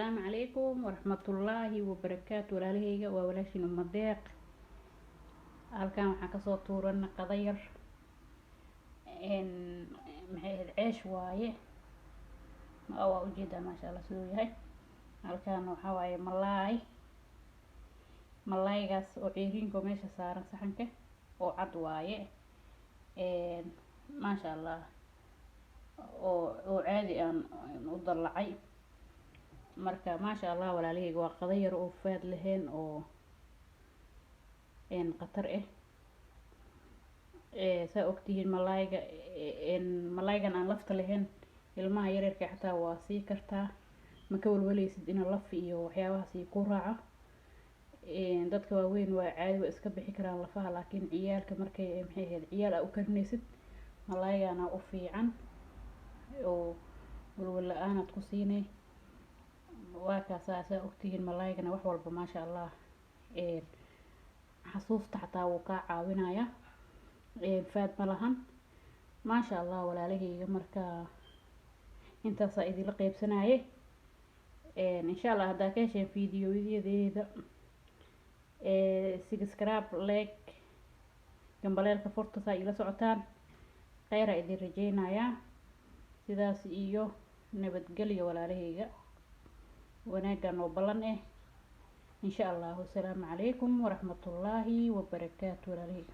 Asalaamu calaykum waraxmatullaahi wabarakaatu. Walaalahayga, waa walaashiin Umadeeq. Halkan waxaan kasoo tuurana qada yar, maxay ahayd, ceesh waaye. Waa ujeedaa, maasha Allah, siduu yahay. Halkan waxaa waaye malaay, malaaygaas oo ceeriinka oo meesha saaran saxanka oo cad waaye, maasha Allah, oo caadi aan u dallacay. Marka maasha Allah, walaalahayga, waa qada yar oo faad lahayn oo khatar ah. Saa ogtihiin, malaayga, malaaygan aan lafta lahayn, ilmaha yaryarka xataa waa sii kartaa, ma ka walwaleysid inuu laf iyo waxyaabahaas ku raaco. Dadka waaweyn waa caadi, waa iska bixi karaan lafaha, laakiin ciyaalka markay, maxay ahayd, ciyaal aa u karinaysid, malaaygana u fiican oo walwal la-aanaad ku siinay. Waa kaasaa. Saa ogtihiin, malaaygana wax walba, maasha Allah, xasuusta xataa wuu kaa caawinayaa, faad ma lahan, maasha Allah, walaalahayga. Marka intaasaa idinla qeybsanaye. Insha Allah, haddaa ka hesheen fiidiyoyadeeda, subscribe, like, gambaleelka furta saa ila socotaan. Kheyraa idin rajeynayaa. Sidaas iyo nabadgelyo, walaalahayga, wanaaggan oo ballan ah, insha Allahu. Asalaamu calaykum waraxmatullaahi wabarakaatu, walaalahayga.